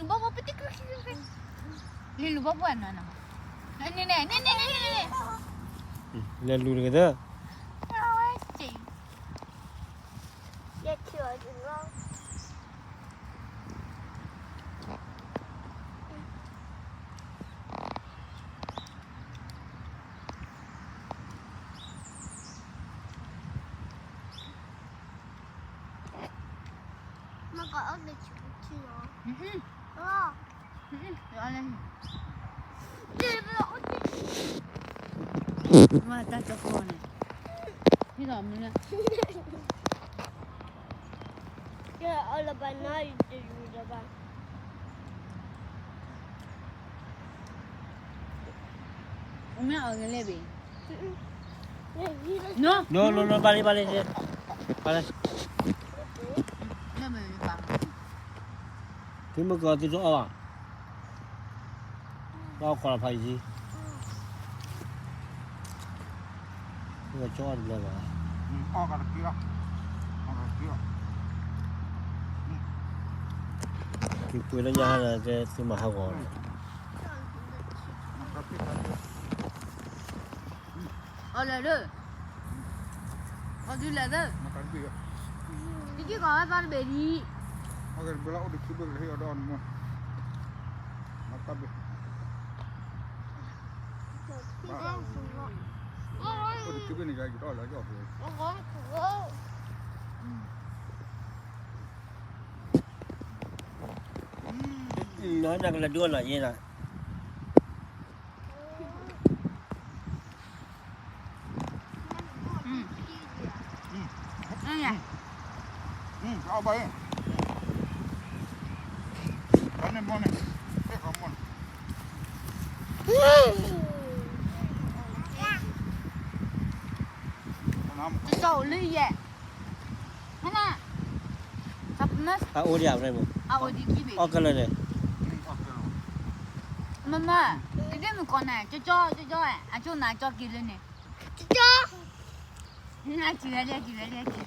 ဘီဘီပတံၢ်, လံလူၤဘီဘီနီၤနီၤ, န့ၣ်န့ၣ်န့ၣ်န့ၣ်န့ၣ်, လဲၤလူၤတက့ၢ်သၢ, ယဲၢ်ထံၣ်အီၤတလီၤ. မ့ၢ်ကအိၣ်တဆူထံလီၤ. မ့�human တၢ်ကီန့ၣ်, ဟံးလီၤမနုၤ, အီၤလၢဘၣ်နီၤအံၤတယူၤလၢၤဘၣ်. မ့ၢ်အီၤဂ့ၤလဲၣ်ဘ့ၣ်, နီၤနီၤနီၤ ဘၣ်လံ ဘၣ်လံ, ဘၣ်လံ, သုမ့ၢ်ကီၤသုတအီၣ်ဘၣ်, ဘၣ်အီၣ်ခိးလီၤဖးယံၤ, သုကကၠီအီၣ်တဘျီဘၣ်, က့ၤပှ့ၤလၢညါဟါဒီး ကဲသုမၤဟးဂီၤန့ၣ် အီၤလၢာ်လၢ, အီၤဒုးလၢာ်လၢ, တကံၢ်ကီၤဝဲသီတဘ့ၣ်ဒံး, နကလဲၤဒိလီၤယဲလီၤ. တစီၣ်လၢယဲ, အအိၣ်ဒံးအဝဲ, အအိၣ်ဒံးခံဘ့ၣ်, အီၣ်ကလၢာ်န့ၣ်, မမ, တဒ့မုၣ်ကီၢ်နၤ ကၠီကၠီကၠီကၠီ, အကၠိနၤကၠီက့ၤလၢန့ၣ်, ကၠီကၠီ, အကံၤဝဲလၢ အကံၤဝဲလၢ, အကံၤ